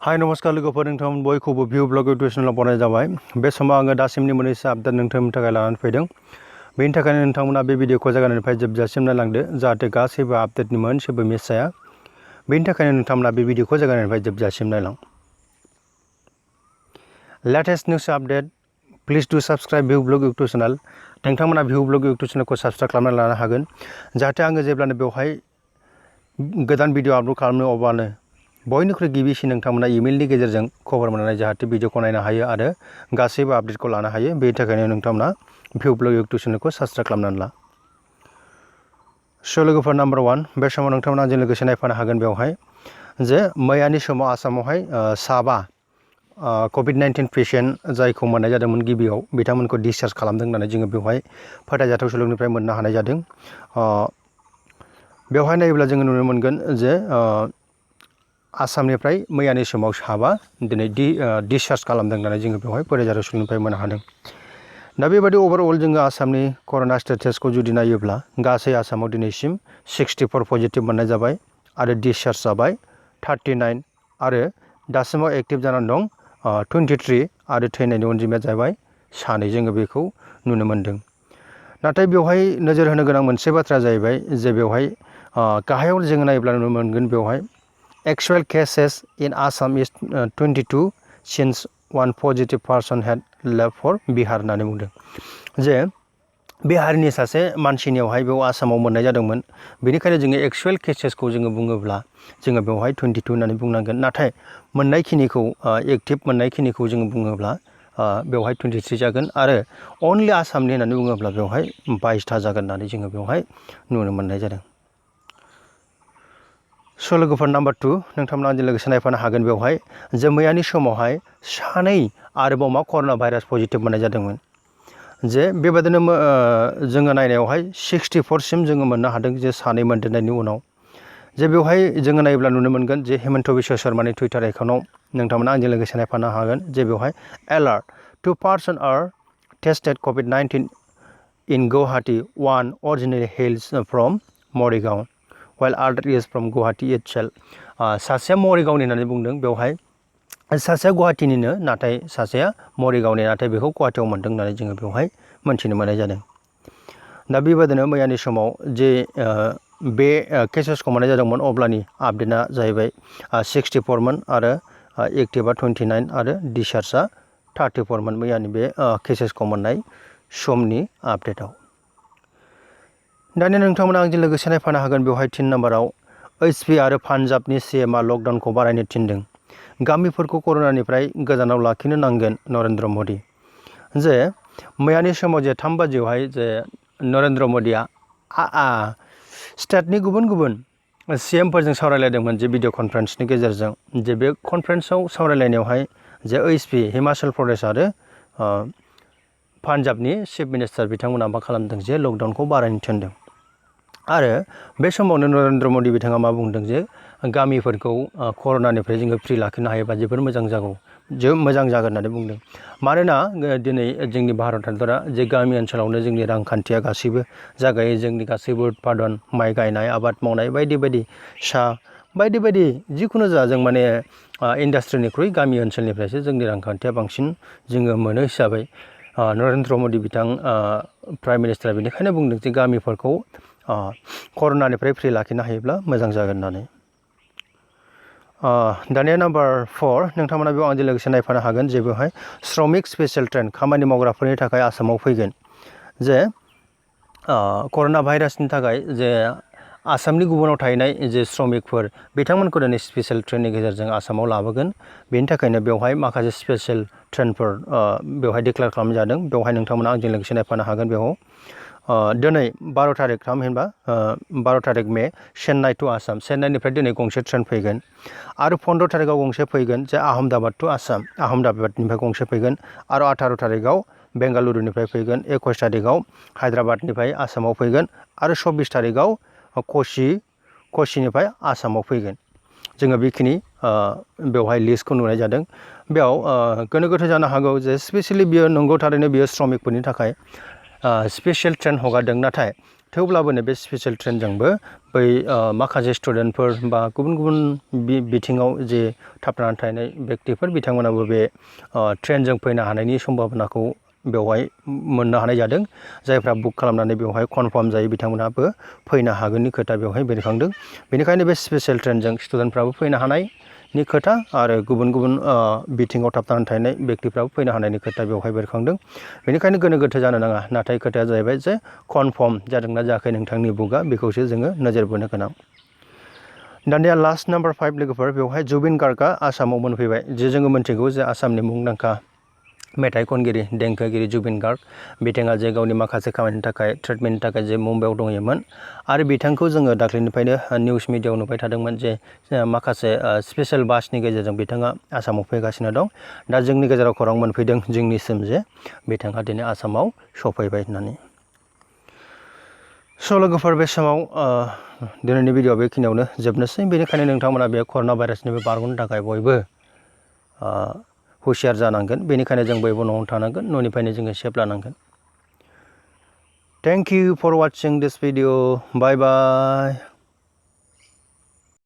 हाय नमस्कार लोगोफोर नोंथांमोन बयखौबो भिउ ब्लग इउटुब चेनेलाव बरायनाय जाबाय। बे समाव आङो दासिमनि मोननैसो आपडेट नोंथांनि थाखाय लानानै फैदों। बेनि थाखायनो नोंथांमोना बे भिडिअखौ जागायनायनिफ्राय जोबजासिम नायलांदो जाहाथे गासैबो आपडेटनि मोनसेबो मिस जाया। बेनि थाखायनो नोंथांमोना बे भिडिअखौ जागायनायनिफ्राय जोबजासिम नायलां। लेटेस्ट निउस आपडेट प्लिज डु साबस्क्राइब भिउ ब्लग इउटुब चेनेल। नोंथांमोना भिउ ब्लग इउटुब चेनेलखौ साबस्क्राइब खालामनानै लानो हागोन जाहाथे आङो जेब्लानो बेवहाय गोदान भिडिअ आपल'ड खालामनो अब्लानो बयनिख्रुइ गिबिसिन नोंथांमोना इमेलनि गेजेरजों खबर मोननानै जाहाथे भिडिअखौ नायनो हायो आरो गासैबो आपडेटखौ लानो हायो। बेनि थाखायनो नोंथांमोना भिउ ब्लग इउटुब चेनेलखौ साबस्क्राइब खालामनानै ला। स' लोगोफोर नाम्बार 1 बे समाव नोंथांमोना आंजों लोगोसे नायफानो हागोन बेवहाय जे मैयानि समाव आसामावहाय साबा कभिड-19 पेसेन्ट जायखौ मोननाय जादोंमोन गिबियाव बिथांमोनखौ डिसचार्ज खालामदों होननानै जोङो बेवहाय फोथायजाथाव सुलुंनिफ्राय मोननो हानाय जादों। बेवहाय नायोब्ला जोङो नुनो मोनगोन जे आसामनिफ्राय मैयानि समाव साबा दिनै डिसचार्ज खालामदों होननानै जोङो बेवहाय फोथायजाथाव सुलुंनिफ्राय मोननो हादों। दा बेबायदि अभारअल जोङो आसामनि कर'ना स्टेटासखौ जुदि नायोब्ला गासै आसामाव दिनैसिम 64 पजिटिभ मोननाय जाबाय आरो डिसचार्ज जाबाय 39 आरो दासिमाव एक्टिभ जानानै दं 23 आरो थैनायनि अनजिमाया जाबाय 2 जोङो बेखौ नुनो मोनदों। नाथाय बेवहाय नोजोर होनो गोनां मोनसे बाथ्रा जाहैबाय जे बेवहाय गाहायाव जोङो नायोब्ला नुनो मोनगोन बेवहाय actual cases in Assam is 22 since one positive person had left for Bihar होननानै बुंदों जे बिहारनि सासे मानसिनियावहाय बेयाव आसामाव मोननाय जादोंमोन। बेनिखायनो जोङो एक्सुवेल केसेसखौ जोङो बुङोब्ला जोङो बेवहाय 22 होननानै बुंनांगोन। नाथाय मोननायखिनिखौ एक्टिभ मोननायखिनिखौ जोङो बुङोब्ला बेवहाय 23 जागोन आरो अनलि आसामनि होननानै बुङोब्ला बेवहाय 22था जागोन होननानै जोङो बेवहाय नुनो मोननाय जादों। स' लोगोफोर नाम्बार 2 नोंथांमोना आंजों लोगोसे नायफानो हागोन बेवहाय जे मैयानि समावहाय 2 आरोबाव मा कर'ना भाइरास पजिटिभ मोननाय जादोंमोन। जे बेबायदिनो जोङो नायनायावहाय 64सिम जोङो मोननो हादों जे 2 मोनदेरनायनि उनाव जे बेवहाय जोङो नायोब्ला नुनो मोनगोन जे हेमन्त बिश्व शर्मानि टुइटार एकाउन्टआव नोंथांमोना आंजों लोगोसे नायफानो हागोन जे बेवहाय एलार्ट 2 पार्सन आर टेस्टेड कभिड-19 in Guwahati, one originally hails from Morigaon while other is from Guwahati itself। सासेया मरिगावनि होननानै बुंदों बेवहाय सासेया गुवाहाटीनिनो नाथाय सासेया मरिगावनि नाथाय बेखौ गुवाहाटीयाव मोनदों होननानै जोङो बेवहाय मोनथिनो मोननाय जादों। दा बेबायदिनो मैयानि समाव जे बे केसेसखौ मोननाय जादोंमोन अब्लानि आपडेटआ जाहैबाय 64मोन आरो एक्टिभा 29 आरो डिसचार्जआ 34मोन मैयानि बे केसेसखौ मोननाय समनि आपडेटआव। दानिया नोंथांमोना आंजों लोगोसे नायफानो हागोन बेवहाय 3 नाम्बाराव HP आरो पान्जाबनि CMआ लकडाउनखौ बारायनो थिनदों। गामिफोरखौ कर'नानिफ्राय गोजानाव लाखिनो नांगोन नरेन्द्र मदि। जे मैयानि समाव जे 3 बाजियावहाय जे नरेन्द्र मदिया स्टेटनि गुबुन गुबुन CMफोरजों सावरायलायदोंमोन जे भिडिअ कनफारेन्सनि गेजेरजों जे बे कनफारेन्सआव सावरायलायनायावहाय जे HP हिमाचल प्रदेश आरो पान्जाबनि चिफ मिनिस्टार बिथांमोना मा खालामदों जे लकडाउनखौ बारायनो थिनदों आरो बे समावनो नरेन्द्र मदि बिथाङा मा बुंदों जे गामिफोरखौ कर'नानिफ्राय जोङो फ्रि लाखिनो हायोबा जोबोर मोजां जागौ मोजां जागोन होननानै बुंदों। मानोना दिनै जोंनि भारत हादरा जे गामि ओनसोलावनो जोंनि रांखान्थिया गासैबो जागायो जोंनि गासैबो उत्पादन माइ गायनाय आबाद मावनाय बायदि बायदि साहा बायदि बायदि जिखुनु जा जों माने इन्डास्ट्रिनिख्रुइ गामि ओनसोलनिफ्रायसो जोंनि रांखान्थिया बांसिन जोङो मोनो हिसाबै नरेन्द्र मदि बिथां प्राइम मिनिस्टारा बेनिखायनो बुंदों जे गामिफोरखौ कर'नानिफ्राय फ्रि लाखिनो हायोब्ला मोजां जागोन होननानै। दानिया नाम्बार 4 नोंथांमोना बेयाव आंजों लोगोसे नायफानो हागोन जे बेवहाय श्रमिक स्पेशेल ट्रेन खामानि मावग्राफोरनि थाखाय आसामाव फैगोन। जे कर'ना भाइरासनि थाखाय जे आसामनि गुबुनाव थाहैनाय जे श्रमिकफोर बिथांमोनखौ दिनै स्पेशेल ट्रेननि गेजेरजों आसामाव लाबोगोन। बेनि थाखायनो बेवहाय माखासे स्पेशेल ट्रेनफोर बेवहाय डिक्लेयार खालामजादों। बेवहाय नोंथांमोना आंजों लोगोसे नायफानो हागोन बेयाव दिनै 12 थारिख थामहिनबा 12 थारिख मे चेन्नाइ टु आसाम चेन्नाइनिफ्राय दिनै गंसे ट्रेन फैगोन आरो 15 थारिखआव गंसे फैगोन जे आहमदाबाद टु आसाम आहमदाबादनिफ्राय गंसे फैगोन आरो 18 थारिखआव बेंगालुरुनिफ्राय फैगोन 21 थारिखआव हायद्राबादनिफ्राय आसामाव फैगोन आरो 24 थारिखआव कचिनिफ्राय आसामाव फैगोन। जोङो बेखिनि बेवहाय लिस्टखौ नुनाय जादों। बेयाव गोनो गोथो जानो हागौ जे स्पेसियेलि बियो नंगौ थारैनो बियो श्रमिकफोरनि थाखाय स्पेशेल ट्रेन हगारदों नाथाय थेवब्लाबो बे स्पेशल ट्रेनजोंबो बै माखासे स्टुडेन्टफोर बा गुबुन गुबुन बिथिङाव जे थाबथानानै थानाय व्यक्तिफोर बिथांमोनाबो बे ट्रेनजों फैनो हानायनि सम्भाबनाखौ बेवहाय मोननो हानाय जादों। जायफ्रा बुक खालामनानै बेवहाय कनफार्म जायो बिथांमोनाबो फैनो हागोननि खोथा बेवहाय बेरखांदों। बेनिखायनो बे स्पेशल ट्रेनजों स्टुडेन्टफ्राबो फैनो हानायनि खोथा आरो गुबुन गुबुन बिथिङाव थाबथानानै थानाय व्यक्तिफ्राबो फैनो हानायनि खोथा बेवहाय बेरखांदों। बेनिखायनो गोनो गोथो जानो नाङा। नाथाय खोथाया जाहैबाय जे कनफार्म जादोंना जायाखै नोंथांनि बुकआ बेखौसो जोङो नोजोर बोनो गोनां। दानिया लास्ट नाम्बार 5 लोगोफोर बेवहाय जुबिन गार्गआ आसामाव मोनफैबाय। जे जोङो मिथिगौ जे आसामनि मुंदांखा मेथाइ खनगिरि देंखोगिरि जुबिन गार्ग बिथाङा जे गावनि माखासे खामानिनि थाखाय ट्रिटमेन्टनि थाखाय जे मुम्बाइआव दंहैयोमोन आरो बिथांखौ जोङो दाख्लैनिफ्रायनो निउस मिडियाआव नुबाय थादोंमोन जे माखासे स्पेशल बासनि गेजेरजों बिथाङा आसामाव फैगासिनो दं। दा जोंनि गेजेराव खौरां मोनफैदों जोंनिसिम जे बिथाङा दिनै आसामाव सफैबाय होननानै। स' लोगोफोर बे समाव दिनैनि भिडिअ'आ बेखिनियावनो जोबनोसै। बेनिखायनो नोंथांमोना बे कर'ना भाइरासनिफ्राय बारग'नो थाखाय बयबो हुसियार जानांगोन। बेनिखायनो जों बयबो न'आवनो थानांगोन, न'निफ्रायनो जोङो सेफ लानांगोन। Thank you for watching this video. Bye bye.